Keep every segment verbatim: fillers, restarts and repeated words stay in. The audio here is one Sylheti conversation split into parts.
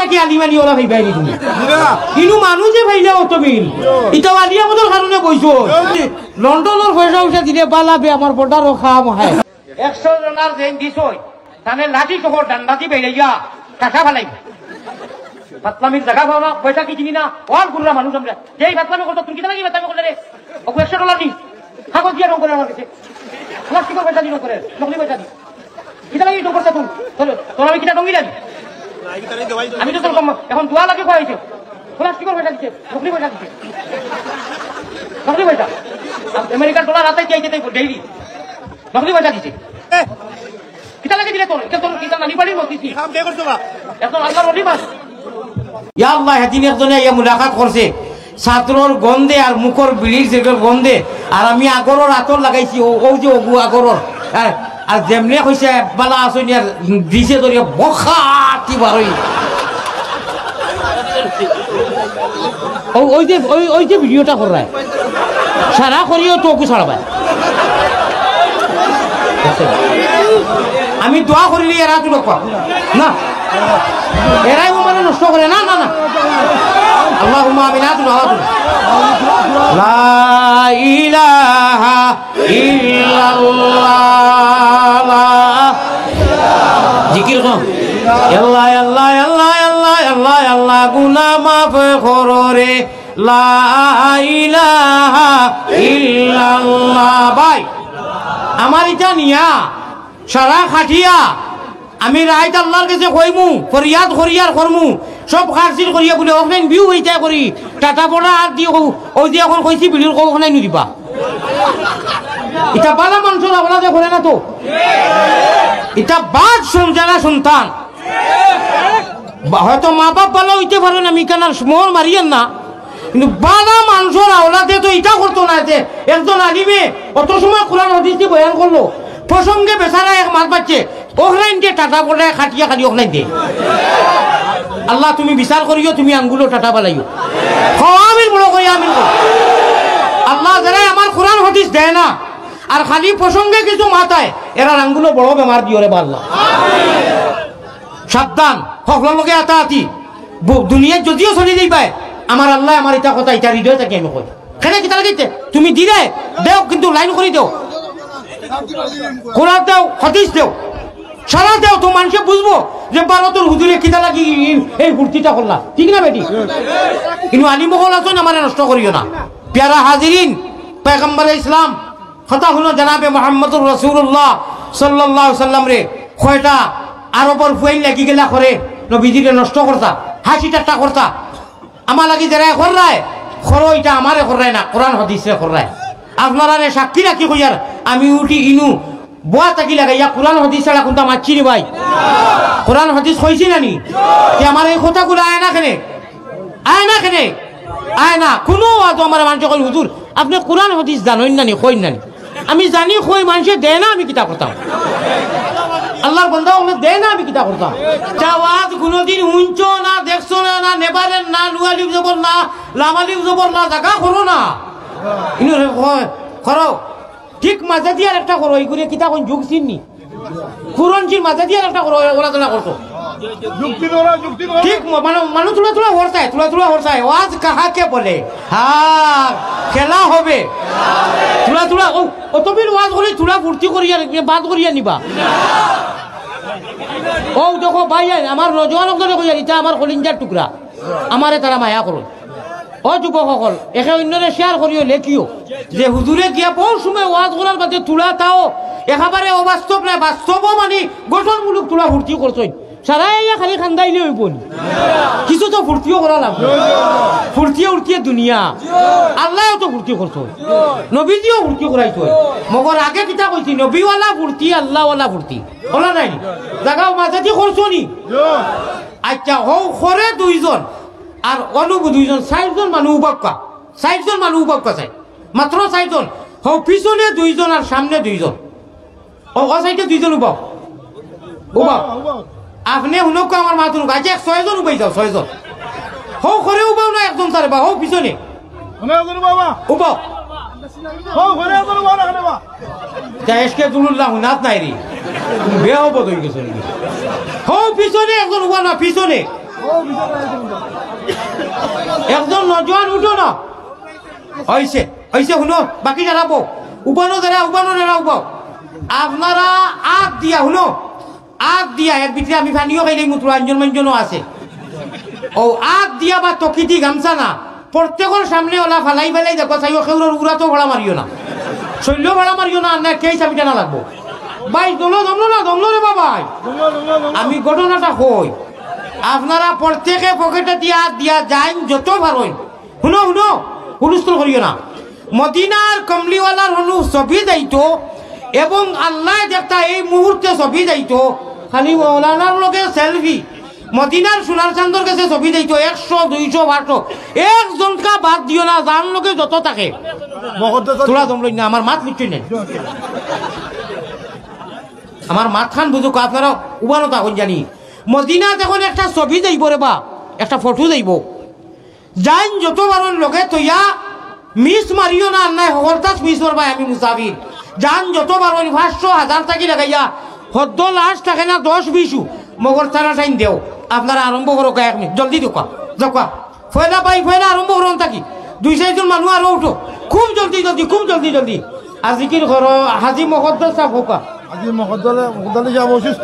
কি আলিমানি ওলা ভাই বাইরে তুমি? ইনু মানুষে ভাইলা অত বিল। ইতা আলিয়া মতন কারণে বইছো। লন্ডনর পয়সা উঠে দিলে বালা বে আমার বর্ডারও খাম হয়। একশো ডলার যেইন দিছই, তানে লাঠি সহ ডান্ডা দি বেড়াইয়া কাটা ফালাই। ফাতলামির জাগা পাও না, পয়সা কি চিনি না, অল গুরুরা মানুষ আমরা। যেই ফাতলামি করতো, তুমি কিতা লাগি ফাতলামি করলে রে? ওগু একশো ডলার নি। কাগজ দিয়া রং করে আমার কাছে। প্লাস্টিকর পয়সা দি রং করে, নকলি পয়সা দি। কিতা লাগি রং করতে তুই? তোর, তোর আমি কিতা রঙিলাম? আমি তো তোর কম, এখন দোয়া লাগে কয় হইছে। প্লাস্টিকর পয়সা দিছে, নকলি পয়সা দিছে। নকলি পয়সা। আমেরিকার ডলার আতাইতে আইতে তাই ডেইলি। নকলি পয়সা দিছে। এ, কিতা লাগি দিলে তোর? ইটা তোর কিতা নানি বাড়ির মধ্যে দিছি? কাম কে করছো বা? এখন আল্লাহর ওলি মাস। ইয়া আল্লাহ, হেদিন একজনে আইয়া মুলাকাত করছে। ছাত্রর গন্ধে আর মুখর বিড়ির সিগারেটর গন্ধে, আর আমি আগরর আতর লাগাইছি, ও, ও যে ওগু আগরর। আর, আর যেমনে কইছে, "বালা আছইন?" আর দিছে ধরিয়া বখাতি বারই। ও, ওই যে, ওই, ওই যে ভিডিওটা কররায়। সারা করিও তো ওগু ছাড়াবায়। আমি দোয়া করিলে এরা তুলক না। এরাই মানে নষ্ট করে। না, না, না। আল্লাহুম্মা আমিন। আতুন, আতুন। লা ইলাহা ইল্লাল্লাহ। লা-, জিকির কম। আল্লাহ, আল্লাহ, আল্লাহ, আল্লাহ, আল্লাহ, আল্লাহ, গুনাহ মাফ করো রে। লা ইলাহা ইল্লাল্লাহ। ভাই, আমার ইটা নিয়া সারা খাটিয়া আমি রাইত আল্লাহর গেছে কইমু, ফরিয়াদ করি আর করমু, সব খারসির করিয়া বুলে, অখনাইন বিউ হইতায় করি, টাটা পড়া আর দি কও, অউ যে অখন কইছি বিড়ির কও, অখনাইন দিবা। ইটা বালা মানষর আওলাদে করে না তো। ইটা বাদ সমঝে না সন্তান। বা-, হয়তো মা বাপ বালা অইতে পারইন, আমি ইখান আর মোহর মারিয়ার না, কিন্তু বালা মানষর আওলাদে তো ইটা করতো না। যে একজন আলিমে অত সময় কোরআন হাদিস দি বয়ান করলো, প্রসঙ্গে বেচারা এক মাত বাজছে, অখনাইন দে টাটা পড়ায় খাটিয়া খালি অখনাইন দে। আল্লাহ তুমি বিচার করিও, তুমি আঙ্গুলো টাটা বালাইও। কও আমিন বলো, কই আমিন বলো। আল্লাহ যারা আমার কোরআন হাদিস দেয় না, আর খালি প্রসঙ্গে কিছু মাতায়, এরার আঙ্গুলো বড় বেমার দিও রে বা আল্লাহ। সাবধান, হকলর লগে আতাআতি। বু-, দুনিয়াত যদিও চলি যাইবায়, আমার আল্লাহ আমার ইটা কথা, ইটা হৃদয় থাকি আমি কই। কেনে কিতা লাগিতে? তুমি দিলে দেও, কিন্তু লাইন করি দেও। কোরআন দেও, হাদিস দেও, সারা দেও, তো মানষে বুঝবো যে ভারতর হুজুরে কিতা লাগি এই, এই ফুর্তিটা করলা, ঠিক না বেটি? কিন্তু আলিম অকল আছইন, আমারে নষ্ট করিও না। পেয়ারা হাজিরিন, পয়গম্বরে ইসলাম, কথা হুনো, জনাবে মুহাম্মদুর রাসূলুল্লাহ সাল্লাল্লাহু আলাইহি ওয়াসাল্লামরে কয়টা আরবর ফুয়াইন লাগি গেলা করে নবীজিরে নষ্ট করতা, হাসি ঠাট্টা করতা। আমার লাগি যেরা কররায়, করো, ইটা আমারে কররায় না, কোরআন হাদিসরে কররায়। আপনারারে সাক্ষী রাখি কইয়ার, আমি উঠি ইনু বওয়া থাকি লাগাইয়া কোরআন হাদিস ছাড়া কুনতা মাতছি নি ভাই? কোরআন হাদিস কইছি না নি? তে আমার এই কথাগুলা আয় না কেনে? আয় না কেনে? আয় না। কুনু ওয়াজো আমারে মানষে কইন, "হুজুর, আপনে কোরআন হাদিস জানইন না নি, কইন না নি?" আমি জানি কই, মানষে দেয় না, আমি কিতা করতাম? আল্লাহর বান্দা অকলে দেয় না, আমি কিতা করতাম? তে ওয়াজ কুনুদিন হুনছো না, দেখছো না, না নেবারের না, লু আলিফ জবর না, লাম আলিফ জবর না, জাগা করো না। ইনু রে কয়, করো। ঠিক মাঝে দিয়া আর একটা করো, ইগুরে কিতা কইন, যুগ চিননি। কুরঞ্চির মাঝে দিয়া আর একটা করো, ওলা তোলা করছো। যুক্তি ধরো, যুক্তি ধরো। ঠিক ম-, মানে, মানুষ তুলা তুলা হরতায়, তুলা তুলা হরতায়। ওয়াজ কাহাকে বলে? হ্যাঁ, খেলা হবে। তুলা তুলা, ও, অতবিল ওয়াজ করি, তুলা ফুর্তি করিয়া, বাদ করিয়া নিবা। ও দেখো ভাই, আমার নওজোয়ান অকলরে কইয়ার, ইটা আমার কলিঞ্জার টুকরা। আমারে তারা মায়া করইন। ও যুবক অকল, একে অইন্যরে share করিও, লেখিও যে হুজুরে গিয়া বউত সময় ওয়াজ করার বাদে তুলা তাও একেবারে অবাস্তব নায়, বাস্তবও মানে গঠনমূলক তুলা ফুর্তি করছইন। সারা ইয়া খালি কান্দাইলে অইবো নি? কিছু তো ফুর্তিও করা লাগবো। ফুর্তিয়ে উর্তিয়ে দুনিয়া। আল্লায়ও তো ফুর্তি করছইন, নবীজিও ফুর্তি করাইছইন। মগর আগে কিতা কইছি, নবীওয়ালা ফুর্তি, আল্লাহওয়ালা ফুর্তি। অলা নায় নি? জাগাও মাঝেদি করছো নি? আচ্ছা, হউ করে দুইজন, আর অনো দুইজন, চাইরজন মানুষ উবাউক্কা, চাইরজন মানুষ উবাউক্কা চাই, মাত্র চাইরজন। হউ পিছনে দুইজন আর সামনে দুইজন। ও, ও side-এ দুইজন উবাও, উবাও। আপনে হুনউক্কা আমার মাত হুনউক্কা। আচ্ছা, এক ছয়জন উবাই যাও, ছয়জন। হউ করে উবাও না একজন ছাড়া বা, হউ পিছনে। উবাও। তা এসকে দুলুল্লাহ হুনাত নাই রে। বেহবত অই গেছে। হউ পিছনে একজন উবাও না, পিছনে। একজন নজওয়ান উঠো না। অইছে, অইছে, হুনো, বাকি যারা বও, উবানো যারা, উবানো যারা উবাও। আপনারা আত দিয়া, হুনো, আত দিয়া, এর ভিতরে আমি পানিও খাইলে মুতরো, আঞ্জন মাঞ্জনও আছে। ও আত দিয়া বা তকিদি গামছা না, প্রত্যেকর সামনে ওলা ফালাই ফালাই দেখো, চাইও কেউরর উড়াতো ভাড়া মারিও না, শৈল্য ভাড়া মারিও না, আর না কেই চাবিটা না লাগবো। ভাই, দমলো, দমলো না, দমলো রে বাবাই। আমি ঘটনাটা কই, আপনারা প্রত্যেকে পকেটে দিয়া আত দিয়া যাইন যত পারইন। হুনো, হুনো, হুলস্থুল করিও না। মদিনার কমলিওয়ালার হনু ছবি যাইতো এবং আল্লায় দেখতা এই মুহূর্তে ছবি যাইতো, খালি মৌলানার লগে সেলফি। মদিনার সোনার চান্দর গেছে ছবি যাইতো একশো, দুইশো, পাঁচশো, একজনকা বাদ দিও না, যান লগে যত থাকে। মকদ্দসা তোরা জমলই না, আমার মাত বুঝছই না। আমার মাত খান বুঝুক, আপনারা উবানো তখন জানি। মদিনাত এখন একটা ছবি যাইবো রে বা, একটা ফটো যাইবো। যাইন যত পারইন লগে তইয়া মিস মারিও না, আর নাই হকলতাস মিস মারবায়, আমি মুসাফির। যান যত পারইন পাঁচশো, হাজার থাকি লাগাইয়া, হদ্দ লাশ থাকে না দশ বিশু, মগর তারা টাইম দেও। আপনারা আরম্ভ করো এক মিনিট, জলদি ঢুকা, ঢুকা। পয়লা ভাই, পয়লা আরম্ভ করুন থাকি। দুই চাইরজন মানুষ আরো উঠো। খুব জলদি, জলদি, খুব জলদি, জলদি। আর জিকির করো, হাজি মকদ্দর সাহেব হোকা। হাজি মকদ্দর, মকদ্দর সাহেব অসুস্থ।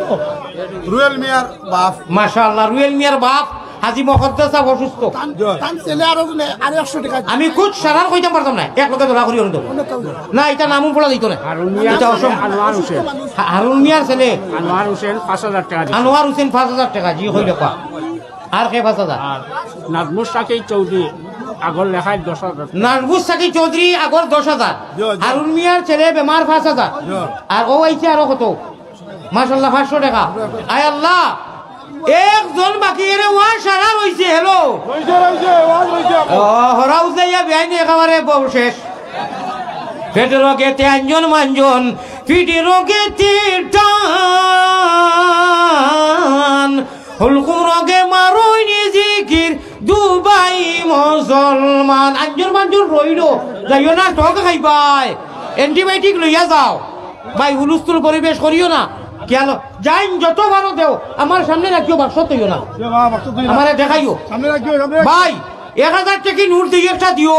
রুয়েল মিয়ার বাপ। মাশাআল্লাহ, রুয়েল মিয়ার বাপ, হাজি মকদ্দর সাহেব অসুস্থ। তান, জি। তান ছেলে আরো জনে, আরো একশো টাকা। আমি কুছ সারার কইতাম পারতাম না, এক লগে ধরা করি অন্য। অন্য কেউ না। না, এটা নামও পড়া দিত না। হারুন মিয়ার এটা ছেলে অসম্ভব। আনোয়ার হোসেন। হা-, হারুন মিয়ার ছেলে। আনোয়ার হোসেন পাঁচ হাজার টাকা দিছে। আনোয়ার হোসেন পাঁচ হাজার টাকা, জি, কইলে পা। আর কে পাঁচ হাজার? আর নাজমুস সাকি চৌধুরী আগর লেখায় দশ হাজার। নাজমুস সাকি চৌধুরী আগর দশ হাজার। জি, জি। হারুন মিয়ার ছেলে বেমার পাঁচ হাজার। জি। আর ও আইছে আরো কত? মাশাআল্লাহ, পাঁচশো টাকা। আয় আল্লাহ, একজন বাকি এরে ওয়ান সারা রইছে। হ্যালো। রইছে, রইছে, ওয়ান রইছে। ও, হরা উজাইয়া বেআইনি একেবারে বউ শেষ। পেট রোগেতে আঞ্জন মাঞ্জন, পিঠি রোগেতে টান। হুলকুম রোগে মারইনি জিকির দুবাই মুসলমান। আঞ্জুর মাঞ্জুর রইলো, যাইও না, টক খাইবায়। অ্যান্টিবায়োটিক লইয়া যাও। ভাই, হুলুস্থুল পরিবেশ করিও না। খেয়াল, যাইন যত বারো দেও, আমার সামনে রাখিও, বাক্স তৈও না। আমারে দেখাইও। সামনে রাখিও, সামনে রাখিও। ভাই, এক হাজার টেকি নোট দিও, একটা দিও।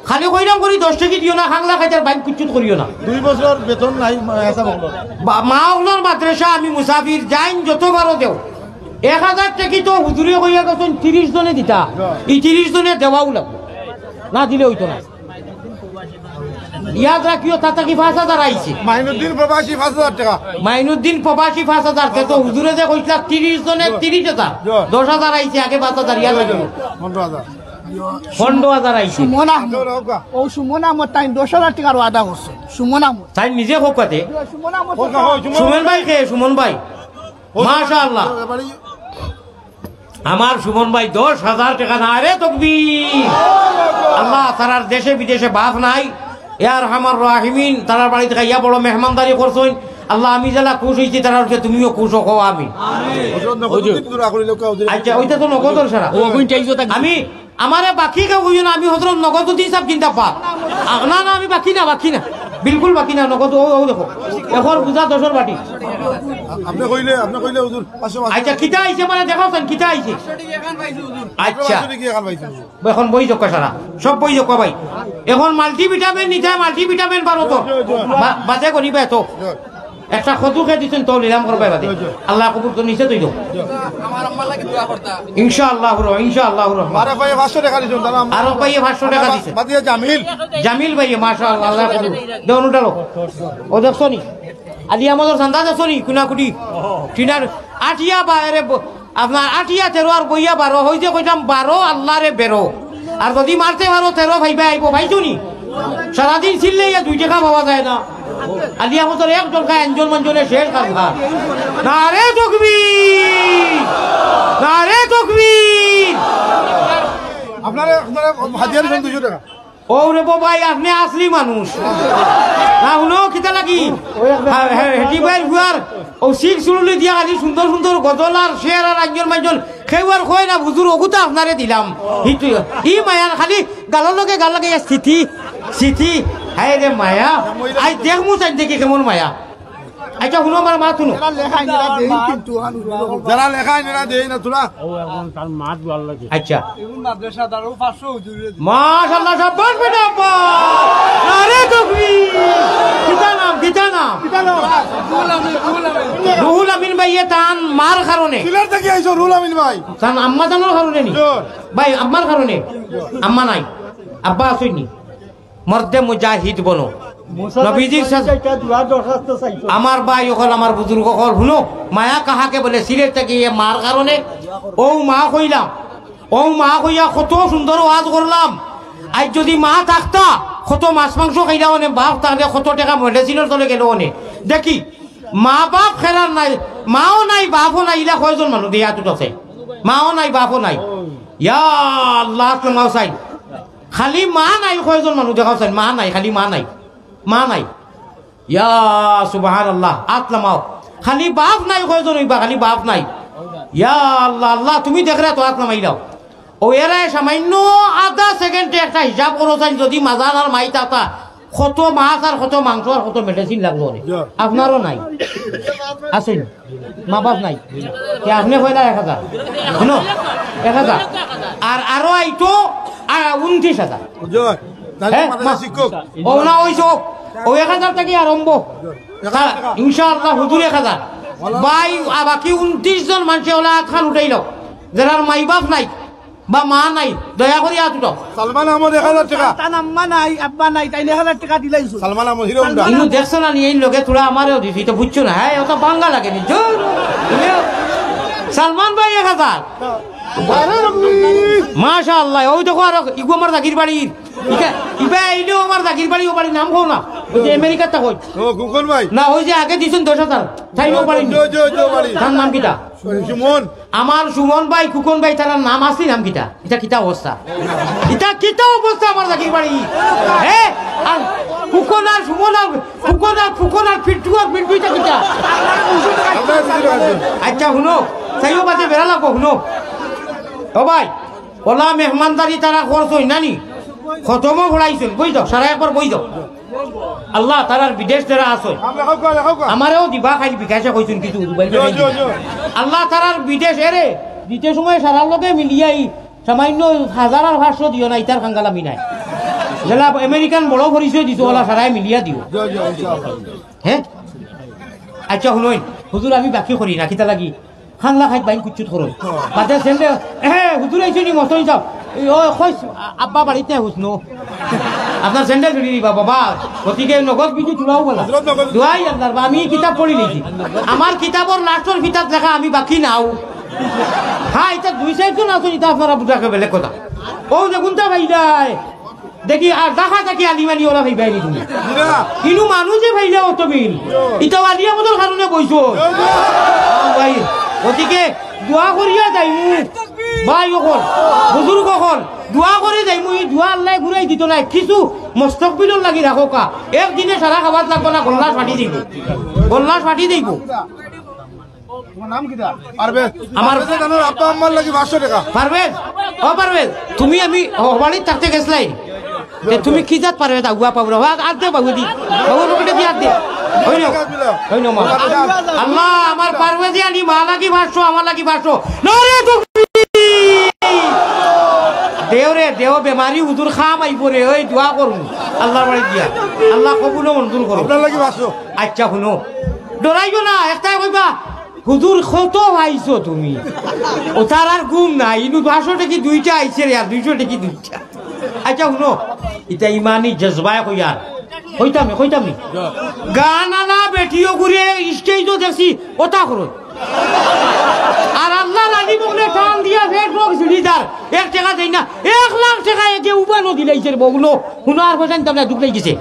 খালি কইরাম করি দশ টেকি দিও না, খাংলা খাইতার বাইন কুচ্ছুত করিও না। দুই বছর বেতন নাই, মা-, এসা বকলো। বা-, মা অকলর মাদ্রাসা আমি মুসাফির, যাইন যত বারো দেও। এক হাজার টেকি তো হুজুরে কইয়া গেছইন তিরিশ জনে দিতা। ই তিরিশ জনে দেওয়াও লাগবো। না দিলে অইতো না। ইয়াদ রাখিও, তাতে কি পাঁচ হাজার আইছে? মাইনুদ্দিন প্রবাসী পাঁচ হাজার টাকা। মাইনুদ্দিন প্রবাসী পাঁচ হাজার, তে তো হুজুরে যে কইছলা তিরিশ জনে তিরিশ হাজার, জি। দশ হাজার আইছে, আগে পাঁচ হাজার, ইয়াদ রাখিও। পনেরো হাজার। পনেরো হাজার আইছে। সুমন আহমদ। ও সুমন আহমদ তাইন দশ হাজার টাকার ওয়াদা করছে। সুমন আহমদ। তাইন নিজে হোক কাতে। সুমন আহমদ। সুমন ভাই কে? সুমন ভাই। মাশাআল্লাহ। আমার সুমন ভাই দশ হাজার টাকা, নারে তকবীর। আল্লাহ, তারার দেশে বিদেশে বাপ নাই। ইয়া আরহামার রাহিমিন, তারার বাড়িত খাইয়া বড় মেহমানদারি করছইন। আল্লাহ, আমি যেলা খুশ অইছি, তারার উপরে তুমিও খুশ হও, আমিন। আচ্ছা, ওইটা তো নগদ সারা। আমি আমারে বাকি কেউ কইও না, আমি হজরত নগদ উদ্দিন সাহেব জিন্দাবাদ। আ, না, না, আমি বাকি না, বাকি না, বিলকুল বাকি না, নগদ, ও, ও দেখো, এখন বুঝা দশর বাটি। আপনি কইলে, আপনি কইলে হুজুর, পাঁচশো, পাঁচশো। আচ্ছা, কিতা আইছে মানে দেখাও চান, কিতা আইছে? আচ্ছা। পাঁচশো টাকা কি এখন পাইছেন? এখন বই জক্কা সারা, সব বই জক্কা ভাই। এখন মাল্টিভিটামিন নিতে হয়, মাল্টিভিটামিন বারো তো। বা-, বাজে করিবা তো। একটা কদু খেয়ে দিচ্ছেন তো নিলাম করবে বাদে। আল্লাহ কবুল তো নিচে তুই দো। আমার আম্মার লাগি দোয়া করতা। ইনশাআল্লাহ রহ, ইনশাআল্লাহ রহ। আরো ভাই পাঁচশো টাকা দিচ্ছেন, তারা আরো ভাই পাঁচশো টাকা দিছে। বাদিয়া জামিল। জামিল ভাই, মাশাআল্লাহ, আল্লাহ কবুল। দেও নুটালো। ও দেখছো নি? আলী আহমদর চান্দা দেখছো নি? কুনাকুটি। টিনার আটিয়া বা এরে ব-, আপনার আটিয়া তেরো আর বইয়া বারো, হইতে কইতাম বারো আল্লাহরে বেরো। আর যদি মারতে পারো তেরো ভাইবা আইবো, পাইছো নি? সারাদিন চিল্লাইয়া দুই টাকা পাওয়া যায় না। আলিয়া মতর একজন খায়, আঞ্জন মঞ্জনে শেষ কাজ খা। নারে তকবীর! নারে তকবীর! আপনারা, আপনারা হাজিরা দিছেন দুইশো টাকা। ও রে বাবা, আপনি আসলি মানুষ। না, হুনো, কিতা লাগি? হ্যাঁ, হ্যাঁ, হেটি ভাইর ফুয়ার ও শিখ সুরুলি দিয়া খালি সুন্দর সুন্দর গজল আর শের আর আঞ্জন মাঞ্জন। কেউ আর কয় না, হুজুর, ওগুতা আপনারে দিলাম। হিটু, ই মায়ার খালি গালর লগে গাল লাগাইয়া স্থিতি, স্থিতি। হায় রে মায়া। আই দেখমু চাই দেখি কেমন মায়া। আচ্ছা, হুনো, আমার মাত হুনো। যারা লেখায়, এরা দেয় কিন্তু, আন হুজুর। যারা লেখায়, এরা দেয় না, তোরা। ও, এখন তার মাত ভালো লাগে। আচ্ছা। এগুন মাদ্রাসা, তার ও পাঁচশো হুজুর। মাশাআল্লাহ, সাব্বাস বেটা, আব্বা। আরে তকবীর। কিতা নাম, কিতা নাম? কিতা নাম? রুহুল আমিন, রুহুল আমিন। রুহুল আমিন ভাই, এ তান মার কারণে। সিলেট থাকি আইছো, রুহুল আমিন ভাই। তান আম্মা জানর কারণে নি? জোর। ভাই, আম্মার কারণে। আম্মা নাই। আব্বা আছইন নি? মর্দে মুজাহিদ বনো। নবীজির সাথে আমার ভাই অকল, আমার বুজুর্গ অকল, হুনো, মায়া কাহাকে বলে, সিলেট থাকি এ মার কারণে, ও মা কইলাম, ও মা কইয়া কত সুন্দর ওয়াজ করলাম। আইজ যদি মা থাকতা, কত মাছ মাংস খাইলা অনে, বাপ থাকলে কত টেকা মেডিসিনর তলে গেল অনে। দেখি, মা বাপ খেলার নাই, মাও নাই, বাপও নাই, ইলা কয়জন মানুষ দিয়া তুট আছে? মাও নাই, বাপও নাই। ইয়া আল্লাহ, আত লামাও চাই। খালি মা নাই, কয়জন মানুষ দেখাও চাই, মা নাই, খালি মা নাই, মা নাই। ইয়া সুবহানাল্লাহ, আত লামাও। খালি বাপ নাই, কয়জন অইবা, খালি বাপ নাই। ইয়া আল্লাহ, আল্লাহ, তুমি দেখরা তো, আত লামাইলাও। ও এরায় সামান্য আধা সেকেন্ডে একটা হিসাব করো চাই, যদি মাজান আর মাই থাকতা, কত মাছ আর কত মাংস আর কত মেডিসিন লাগলো অনে। আপনারও নাই, আছইন, মা বাপ নাই। তে আপনে কইলা এক হাজার, হুনো, এক হাজার। আর আরো আইতো, আ, ঊনত্রিশ হাজার। হুজুর, তাহলে হ্যাঁ, মাদ্রাসা মা-, শিক্ষক। ও না, ওই সব, ও এক হাজার থাকি আরম্ভ। ইনশাআল্লাহ হুজুর এক হাজার। ভাই, আ, বাকি ঊনত্রিশ জন মানষে অলা আতখান উঠাইল, যারার মাই বাপ নাই বা মা নাই, দয়া করি আত উঠাও। সালমান আহমদ এক হাজার টেকা। তান আম্মা নাই, আব্বা নাই, তাইন এক হাজার টেকা দিলাইছইন। সালমান আহমদ, হিরো হন্ডা। ইনু দেখছো না নি, এই লগে থুড়া আমারেও দিছে, ইতা বুঝছো না, হ্যাঁ, ওটা বাঙ্গা লাগে নি, জোর। সালমান ভাই এক হাজার। মাশাআল্লাহ, ওই দেখো আরো, ইগু আমার জাগির বাড়ির। ইটা, ইবা আইলেও আমার জাগির বাড়ি, ও বাড়ির নাম কও না। ওই যে আমেরিকার তা কই? ও, কুকন ভাই। না, ওই যে আগে দিছইন দশ হাজার, তাই ও বাড়ি। জো, জো, জো বাড়ি। তার নাম কিতা? সুমন। আমার সুমন ভাই, কুকন ভাই, তারার নাম আছে, নাম কিতা? ইটা কিতা অবস্থা? ইটা কিতা অবস্থা আমার জাগির বাড়ি? হ্যাঁ? আর কুকন আর সুমন আর, কুকন আর, কুকন আর পিন্টু আর পিন্টু, ইটা কিতা? আচ্ছা, হুনো, চাইও বাদে বেড়া লাগবো, হুনো। ও ভাই, ওলা মেহমানদারি তারা করছইন না নি? খতমও পড়াইছইন, বই যাও, সারা একবার বই যাও। আল্লাহ, তারার বিদেশ যারা আছইন, আমারেও দিবা, খাইল বিকাশে কইছইন কিছু, মোবাইল জো, জো, জো। আল্লাহ, তারার বিদেশ এরে দিতে সময় সারার লগে মিলিয়াই সামান্য হাজার আর পাঁচশো দিও না, ইতার খাঙ্গাল আমি নাই। যেলা আমেরিকান বড় পরিচয় দিছো, ওলা সারায় মিলিয়া দিও। জো, জো, ইনশাআল্লাহ। হ্যাঁ? আচ্ছা, হুনইন, হুজুর, আমি বাকি করি না, কিতা লাগি? খাংলা খাইত বাইন কুচ্ছুত করইন। বাদে স্যান্ডেল, এ, হুজুর আইছইন নি, মস্ত ইনসাফ। এই, ও, কইস, আ-, আব্বা বাড়িত নাই, হুসনো। আপনার স্যান্ডেল ধরি দিবা, বাবা। গতিকে নগদ বিধি চুলাও বলা। হজরত নগদ। দোয়াই আল্লাহর, বা আমি কিতাব পড়ি নিছি। আমার কিতাবর লাস্টর ফিতাত লেখা, আমি বাকি নাও। হ্যাঁ, ইতা দুই চাইরজন আছইন, ইতা আপনারা বুঝা বেলেগ কথা। ও, দেখুন তা ভাই নাই। দেখি, আর দেখা দেখি আলিমানি ওলা ভাই বাইরে তুমি। ইনু মানুষে ভাইলে অত বিল। ইতা আলিয়া মতন কারণে বইছো। ভাই, গতিকে দোয়া করিয়া যাইমু। ভাই অকল, বুজুর্গ অকল, দোয়া করি যাইমু। ই দোয়া আল্লায় ঘুরাই দিত নায়। কিছু মুস্তাকবিলর লাগি রাখো কা। একদিনে সারা খাবাত লাগবো না, গল্লা ফাটি দিব। গল্লা ফাটি দিব। তোমার নাম কিতা? পারভেজ। আমার পারভেজে জানোর আব্বা আম্মার লাগি পাঁচশো টেকা। পারভেজ, ও পারভেজ, তুমি আমি হ-, হবাড়িত থাকতে গেছলাই। তে তুমি কি জাত পারভেজ? আগুয়া পাবো না। আর দে বাবু দি। বাবু পকেটে দি আর দে। হই না? হই না মা। আল্লাহ, আমার পারভেজে আনি মা লাগি পাঁচশো, আমার লাগি পাঁচশো। নারে তকবীর। দেও রে, দেও বেমারি হুজুর খাম আইবো রে, ওই দোয়া করুন। আল্লাহর বাড়ি দিয়া। আল্লাহ কবুল ও মঞ্জুর করো। আপনার লাগি পাঁচশো। আচ্ছা, হুনো। ডরাইও না, একটাই কইবা, "হুজুর, কত পাইছো তুমি?" ও তার আর ঘুম নাই, ইনু পাঁচশো টেকি দুইটা আইছে রে, আর দুইশো টেকি দুইটা। আচ্ছা, হুনো, ইতা ইমানি জজবায় কইয়ার। কইতাম নি, কইতাম নি। গান আলা বেটিও ঘুরে, স্টেজও দেখছি, ওটা করো। আর আল্লাহর আলী বগলে টান দিয়া ফের লোক ঝুড়ি যার, এক টেকা দেই না, এক লাখ টেকা একে উবানো দিলাইছে রে বগলো। হুনো আর পয়সা নিতাম না, দুখ লাগিছে।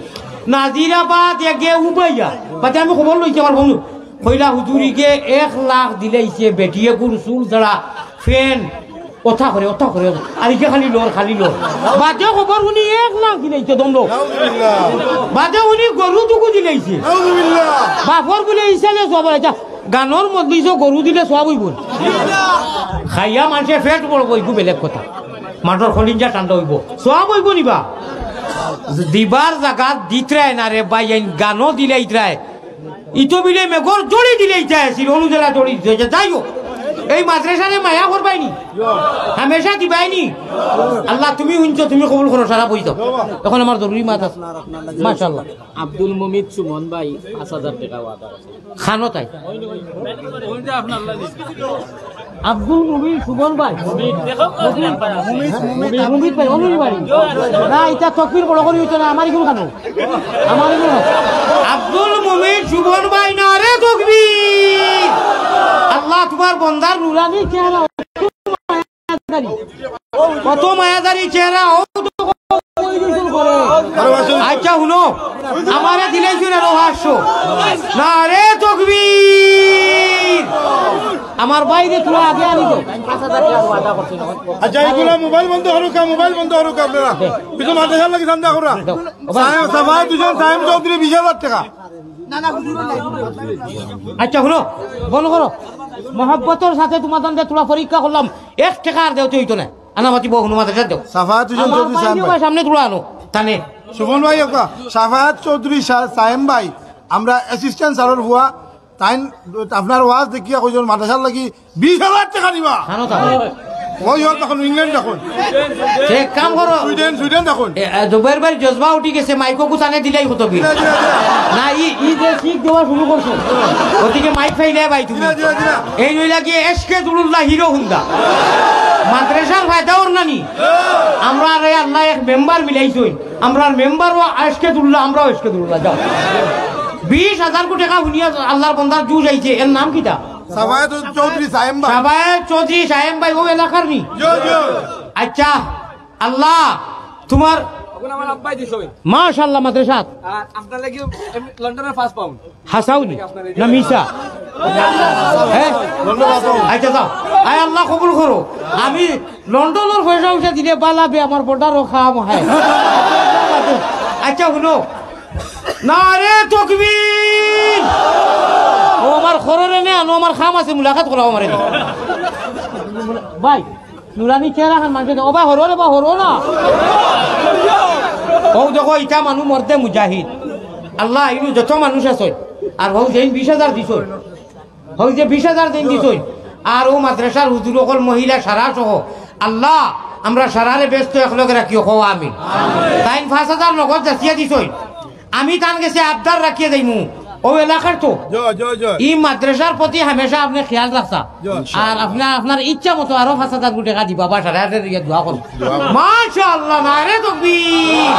নাজিরাবাদ একে উবাইয়া, বাদে আমি খবর লইছি আমার বন্ধু। কইলা হুজুরিকে এক লাখ দিলাইছে, বেটিয়ে গুর চুল ছাড়া, ফেন, ওঠা করে, ওঠা করে, আর ইকে খালি লর, খালি লর। বাদে খবর হুনি এক লাখ দিলাইছে, দম লর। নাউজুবিল্লাহ। বাদে হুনি গরু টুকু দিলাইছে। নাউজুবিল্লাহ। বাপর বুলে ইসালে সব হয়, যা, গানোর মজলিসও গরু দিলে সব হইব। খাইয়া মানুষে ফেট বড় হইব, বেলেগ কথা। মাঠর খলিঞ্জা ঠান্ডা হইব, সব হইব নিবা। দিবার জাগাত দিতরায় না রে ভাই, আইন গানো দিলে ইতরায়। ইতো বিলে মেঘর জড়ি দিলে ইতা আছিল, অনু জেলা জড়ি দিতে হয়েছে। যাই হোক, এই মাদ্রাসারে মায়া করবাইনি, হামেশা দিবাইনি। আল্লাহ, তুমি হুনছো, তুমি কবুল করো, সারা বই দাও। এখন আমার জরুরি মাত আছে। মাশাআল্লাহ। আব্দুল মুমিত সুমন ভাই পাঁচ হাজার টাকা ওয়াদা আছে। খানো তাই। আব্দুল মুমিত সুমন ভাই। মুমিত, মুমিত ভাই, অনুর বাড়ি। না, ইটা তকবির বড় করি হইতো না, আমার এগুলো খানো। আমার এগুলো খানো। আব্দুল মুমিত সুমন ভাই, নারে তকবির। আল্লাহ, তোমার বন্দার নুরানি চেহারা। কত মায়াদারি চেহারা, ও তো কই দিছুন করে। আচ্ছা, হুনো, আমারে দিলাইছুন আরো পাঁচশো। নারে তকবীর। আমার ভাইরে তোরা আগে আনি দে। আচ্ছা, এইগুলা মোবাইল বন্ধ করুক, মোবাইল বন্ধ করুক আপনারা। পিছনে মাদ্রাসার লাগি ধান্দা করা। সাহেব, সাফায়েত হোসেন সাহেব চৌধুরী বিশ হাজার টাকা। আচ্ছা, হুনো, বন্ধ করো। মহব্বতর সাথে তোমাদের দিয়ে তোরা পরীক্ষা করলাম, এক টাকা আর দেওতে হইতো না। আনামাতি বহু হুনো মাদ্রাসা দেও। সাফায়েত হোসেন আমার চৌধুরী ভাই সাহেব নিও ভাই। ভাই, সামনে তোরা আনো। তানে। সুমন ভাই, ওকা, সাফায়েত চৌধুরী সা-, সায়েম ভাই, আমরা অ্যাসিস্ট্যান্ট স্যারের হুয়া, তাইন আপনার ওয়াজ দেখিয়া কইজন মাদ্রাসার লাগি বিশ হাজার টাকা নিবা। খানো তানে। ওই হোক, এখন ইংল্যান্ড এখন। সে এক কাম করো। সুইডেন, সুইডেন এখন। এ, এ, জুবাইর ভাইর জজবা উঠি গেছে, মাইকো কুতানে দিলাই কত বিল। দিলা, দিলা, দিলা। না, ই, ই যে শিখ দেওয়া শুরু করছো। ওদিকে মাইক ফাইলে ভাই তুমি। দিলা, দিলা, দিলা। এই রইলা গিয়ে এসকে দুলুল্লাহ হিরো হুন্দা। মাদ্রাসার ফায়দা ওর নানি। আমরা রে আল্লাহ এক মেম্বার মিলাইছই। আমরার মেম্বারও এসকে দুলুল্লাহ, আমরাও এসকে দুলুল্লাহ। যাও। বিশ হাজার কোটি টাকা হুনিয়া আল্লাহর বন্দার জুজ আইছে, এর নাম কিতা? সাফায়েত চৌধুরী সায়েম ভাই। সাফায়েত চৌধুরী সায়েম ভাই, ও এলাকার নি? জি, জি। আচ্ছা, আল্লাহ, তোমার ওগুলো আমার আব্বাই দিছে। মাশাআল্লাহ, মাদ্রাসাত। আর আপনার লাগি এমনি লন্ডনের ফার্স্ট পাউন্ড। হাসাউনি? আপনার এই না মিছা? হ্যাঁ? London first pound. আচ্ছা, যাও। আয় আল্লাহ কবুল করো। আমি লন্ডনের পয়সা উঠে দিলে বালা বে, আমার বর্ডারও খাম হয়। আচ্ছা, হুনো। নারে তকবীর! ও আমার খররে নে আনো, আমার খাম আছে, মুলাকাত করাও আমারে। ভাই, নুরানি চেহারা খান মানুষে, ও ভাই, হরো রে বা, হরো না। ও দেখো, ইটা মানুষ মর্দে মুজাহিদ। আল্লাহ, ইনু যত মানুষ আছে, আর হউ যেইন বিশ হাজার দিছই, হউ যে বিশ হাজার যেইন দিছই, আর ও মাদ্রাসার হুজুর অকল মহিলা সারা সহ, আল্লাহ, আমরা সারারে ব্যস্ত একলগে রাখিও, কও আমিন। তাইন পাঁচ হাজার নগদ যাচিয়া দিছই, আমি তান গেছে আবদার রাখিয়া যাইমু, ও এলাকার তো। জয়, জয়, জয়। ই মাদ্রাসার প্রতি হামেশা আপনি খেয়াল রাখছা। জয়। আর আপনার, আপনার ইচ্ছা মতো আরো পাঁচ হাজার কোটি টাকা দিবা, বা সাড়ে আটের ইয়া দোয়া করো। দোয়া করো। মাশাআল্লাহ, নারে তকবীর।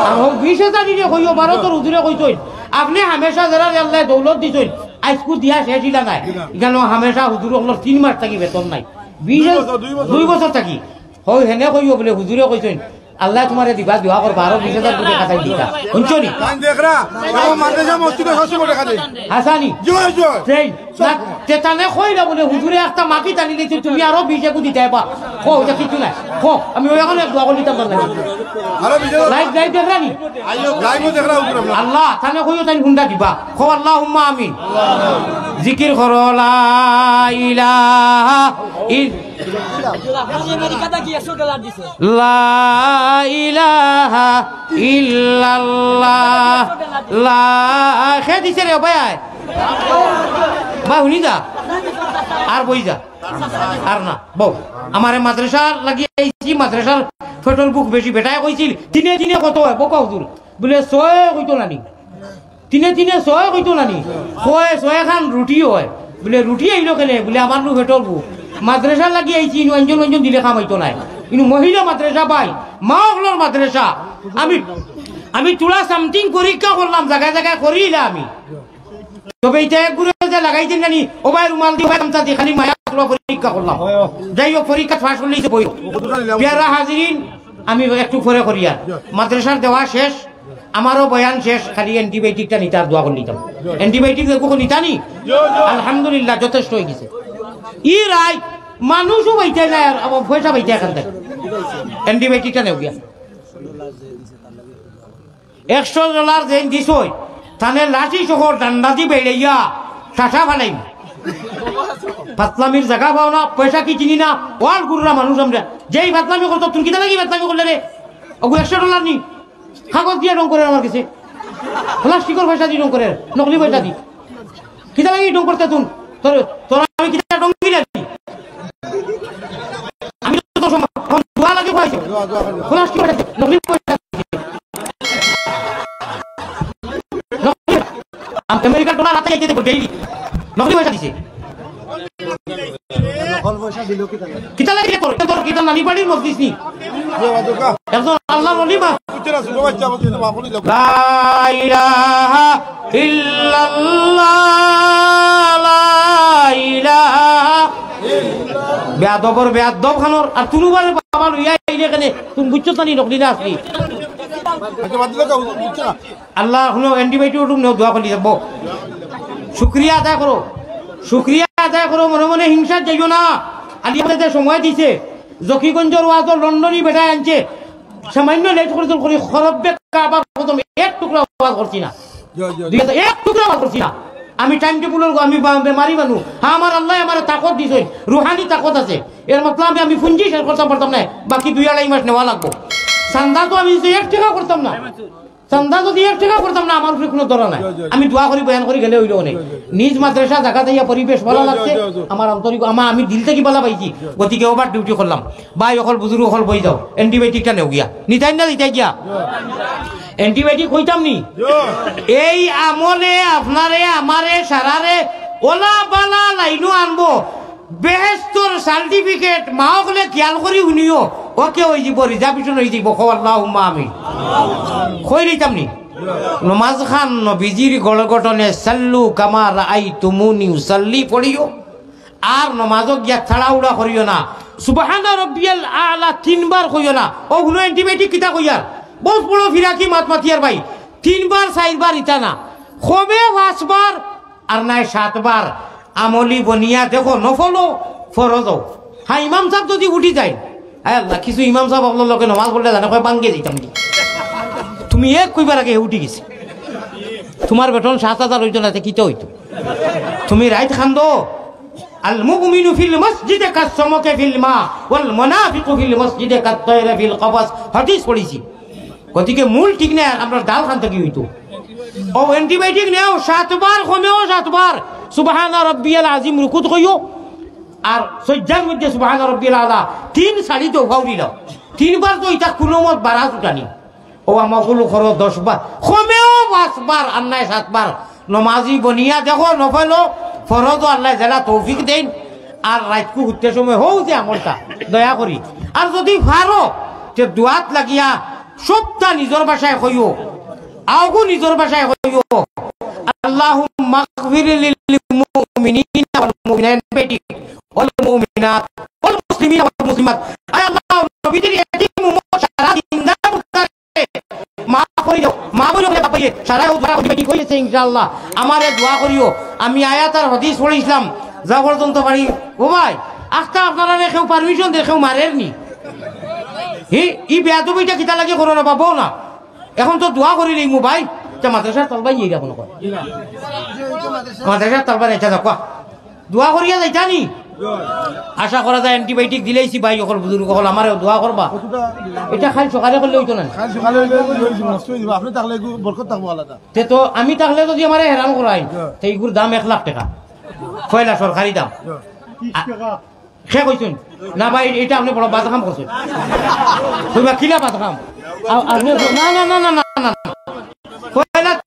আর হউ বিশ হাজার ইরে কইও, বারো তোর হুজুরে কইছইন। আপনি হামেশা যারা আল্লাহ দৌলত দিছইন, আইজকু দিয়া শেষ ইলা নাই। ইখানো হামেশা হুজুর অকলর তিন মাস থাকি বেতন নাই। বিশ দুই বছর, দুই বছর। দুই বছর থাকি। হউ হেনে কইও বুলে হুজুরে কইছইন, আল্লাহ তোমারে দিবা, দোয়া করবা, আরো বিশ হাজার কোটি টাকা দিতা। হুনছো নি? কান দেখরা, এখন মাদ্রাসা মসজিদে সব সময় দেখা যায়। হাসানি? জয়, জয়। সেই, না, তে তানে কইলা বুলে, হুজুরে একটা মাকি টানি দিছে, তুমি আরো বিশ একু দিতায় বা। কও, ইটা কিচ্ছু নাই। কও, আমি ওই এখন এক দোয়া করি দিতাম পারলাম। আরো বিশ হাজার। লাইভ, লাইভ দেখরা নি? লাইভও দেখরা হুজুর আমরা। আল্লাহ, তানে কইও তাইন হুন্ডা দিবা। কও, আল্লাহুম্মা আমিন। জিকির করো, লা ইলাহা ইল- আমেরিকাতে কি একশো ডলার দিছে? লা ইলাহা ইল্লাল্লাহ। লা, খে দিছে রে, ভাই আয়। ভাই, হুনি যা। আর বই যা। আর না, বউ। আমারে মাদ্রাসা লাগি আইছি, মাদ্রাসার পেট্রোল বুক বেশি। বেটায় কইছিল, দিনে দিনে কত হয়? বকা হুজুর। বুলে, ছয় কইতো নানি। দিনে দিনে ছয় কইতো নানি। কয়, ছয় খান রুটি হয়। বুলে, রুটি আইলো কেনে? বুলে, আমার নু পেট্রোল বুক। মাদ্রাসা লাগি আইছি, ইনু আঞ্জন আঞ্জন দিলে কাম অইতো নায়। ইনু মহিলা মাদ্রাসা ভাই, মা অকলর মাদ্রাসা। আমি, আমি তুলা something পরীক্ষা করলাম, জায়গায় জায়গায় করিলা আমি। তবে ইটা এক গুরু যে লাগাইতেন নানি, ও ভাই রুমাল দি, ও ভাই গামছা দি, খালি মায়া তুলা পরীক্ষা করলাম। যাই হোক, পরীক্ষা পাস করলেই তো বই। পেয়ারা হাজিরিন, আমি একটু পরে করি আর। মাদ্রাসার দেওয়া শেষ, আমারও বয়ান শেষ, খালি অ্যান্টিবায়োটিকটা নিতে আর দোয়া করে নিতাম। অ্যান্টিবায়োটিক এগুলো নিতানি? আলহামদুলিল্লাহ, যথেষ্ট হয়ে গেছে। ই রায় মানুষও পাইতে নাই, আর আমার পয়সা পাইতে এখান থেকে। অ্যান্টিবায়োটিকটা নেও গিয়া। একশো ডলার যেইন দিছই, তানে লাঠি সহ ডান্ডা দি বেড়াইয়া ঠাসা ফালাইম। ফাতলামির জাগা পাও না, পয়সা কি চিনি না, ওয়াল গুরুরা মানুষ আমরা। যেই ফাতলামি করতো, তুমি কিতা লাগি ফাতলামি করলে রে? ওগু একশো ডলার নি, কাগজ দিয়া রং করে আমার গেছে, প্লাস্টিকর পয়সা দি রং করে, নকলি পয়সা দি। কিতা লাগি ঢং করতে তুন? তোর, তোর আমি কিতা ঢং দিলাম? আমি তো তোর সম-, এখন দোয়া লাগে কইছি। দোয়া, দোয়া, দোয়া। কোন আজকে কইছে? নকলি পয়সা দিছে। নকলি। আম-, আমেরিকার ডলার হাতে যাইতে দেখো, ডেইলি। নকলি পয়সা দিছে। নকল পয়সা দিল কিতা লাগি? কিতা লাগি তোর? তোর কিতা নানি বাড়ির মজলিস নি? দোয়া, দোয়া। একজন আল্লাহর ওলি বা? বুঝছে না, ছোট বাচ্চা, বুঝছে না, বাপনি লোক। লা ইলাহা ইল্লাল্লাহ, লা ইলাহা। বেয়াদবর বেয়াদব খানোর, আর তুনুবারে বাবা লইয়া আইলে কেনে? তুমি বুঝছো তো নি নকলি না আসলি? আচ্ছা, বাদ দিলে তো বুঝছো না। আল্লাহ হুনো, অ্যান্টিবায়োটিক উঠুক নেও, দোয়া করি যাবো। শুক্রিয়া আদায় করো, শুক্রিয়া আদায় করো, মনে মনে হিংসা যাইও না। আলী আমাদের যে সময় দিছে, জকিগঞ্জর ওয়াজও লন্ডনি বেটায় আনছে, সামান্য লেট করে জোর করি খরব্বে কাবার কদম এক টুকরা ওয়াজ করছি না। জি, জি, জি। দুই হাজার এক টুকরা ওয়াজ করছি না। আমি টাইম টেবুলর গো-, আমি বা-, বেমারি মানুষ। হ্যাঁ, আমার আল্লাহ আমার তাকত দিছে, রুহানি তাকত আছে। এর মতলব আমি, আমি পুঞ্জি শেষ করতাম পারতাম না, বাকি দুই আড়াই মাস নেওয়া লাগবো। চান্দা তো আমি যে এক টাকা করতাম না, চান্দা যদি এক টাকা করতাম না, আমার উপরে কোনো ধরা নাই। জি, জি, জি। আমি দোয়া করি, বয়ান করি গেলে হইল অনেক। জি, জি, জি। নিজ মাদ্রাসা জায়গা দিয়া পরিবেশ ভালো জি, জি, লাগছে, জি, জি। আমার আন্তরিক, আমার, আমি দিল থাকি ভালো পাইছি। জি। গতিকে ওভার ডিউটি করলাম। ভাই অকল, বুজুর্গ অকল, বই যাও, অ্যান্টিবায়োটিকটা নেও গিয়া। নিতাই না, নিতাই গিয়া। জি। অ্যান্টিবায়োটিক কইতাম নি? জি। এই আমলে আপনারে, আমারে, সারারে ওলা বালা লাইনও আনবো। বেহেস্তর সার্টিফিকেট মা অকলে খেয়াল করি হুনিও, ওকে হয়ে যাব, রিজার্ভেশন হয়ে যাব। কও আল্লাহুম্মা আমিন। কই রইতাম নি? নমাজ খান নবীজির গড় গঠনে সাল্লু কামা রাআইতুমুনি উসাল্লি পড়িও। আর নমাজও গিয়া তাড়াহুড়া করিও না। সুবহানা রব্বিয়াল আলা তিনবার কইও না। ও হুনো অ্যান্টিবায়োটিক কিতা কইয়ার? বহুত বড় ফিরাকি মাত মাতিয়ার ভাই। তিনবার, চাইরবার ইতা না। কমে পাঁচবার, আর নাই সাতবার। আমলি বনিয়া দেখো, নফলও, ফরজও। হ্যাঁ, ইমাম সাহেব যদি উঠি যায়, আয় আল্লাহ, কিছু ইমাম সাহেব আপনার লগে নমাজ পড়লে জানে কয়, "ভাঙ্গে যাইতাম নি।" তুমি এক কইবার আগে হে উঠি গেছে। তোমার বেতন সাত হাজার হইতো না, তে কিতা হইতো? তুমি রাইত খান্দো, "আল মুমিনু ফিল মসজিদে কাস সমকে ফিল মা, ওয়াল মুনাফিকু ফিল মসজিদে কাত তায়রে ফিল কফাস।" হাদিস পড়ছি। গতিকে মূল ঠিক নাই, আর আমরা ডাল খান থাকি হইতো। ও অ্যান্টিবায়োটিক নেও সাতবার, কমেও সাতবার। সুবহানা রব্বিয়াল আজিম রুকুত কইও, আর সজ্জার মধ্যে সুবহানা রব্বিয়াল আলা তিন সারি তো ফাউরি দাও। তিনবার তো ইটা কোনো মত বাড়া উঠানি। ও আমগুলো করো দশ বার, কমেও পাঁচবার, আর নাই সাতবার। নমাজি বনিয়া দেখো, নফলো, ফরজও আল্লাহ যেলা তৌফিক দেইন। আর রাইতকু উঠতে সময় হউ যে আমলটা দয়া করি। আর যদি পারো, তে দোয়াত লাগিয়া সবটা নিজর ভাষায় কইও, আওগু নিজর ভাষায় কইও, "আল্লাহুম্মা গফির লিল মুমিনিনা ওয়াল মুমিনাত বেটি, ওয়াল মুমিনাত, ওয়াল মুসলিমিনা ওয়াল মুসলিমাত।" আয় আল্লাহ, নবীজির এতিম উম্মত সারা জিন্দা মুর্দা মাফ করি দাও, মা বইন অকলে বাপ ভাইয়ে, সারা ও দোয়া করি, কি কইছে ইনশাআল্লাহ। আমারে দোয়া করিও, আমি আয়াত আর হাদিস পড়ছিলাম, যা পর্যন্ত পারি। ও ভাই, আখতা আপনারারে কেউ পারমিশন দে, কেউ মারের নি। হি, ই বেয়াদবিটা কিতা লাগি করো না বাবা না? এখন তো দোয়া করি রে মু ভাই, তা মাদ্রাসার তলবাই ইয়ে এখন কর। মাদ্রাসার তলবাই এটা দেখো। দোয়া করিয়া যাইতা নি? আশা করা যায় অ্যান্টিবায়োটিক দিলাইছি ভাই অকল, বুজুর্গ অকল, আমারে দোয়া করবা। এটা খালি সকালে করলে হইতো না। খালি সকালে হইলে হইব, নষ্ট হয়ে যাবে। আপনি থাকলে এগুলো বরকত থাকবো আলাদা। তে তো আমি থাকলে যদি আমারে হেরান করাই, জি। তে এগুর দাম এক লাখ টাকা। পয়লা সরকারি দাম। জি। আ, কে কইছেন? না ভাই, এটা আপনি বড় বাদ কাম করছেন। কইবা কিলা বাদ কাম? আ-, আপনি, না, না, না। পয়লা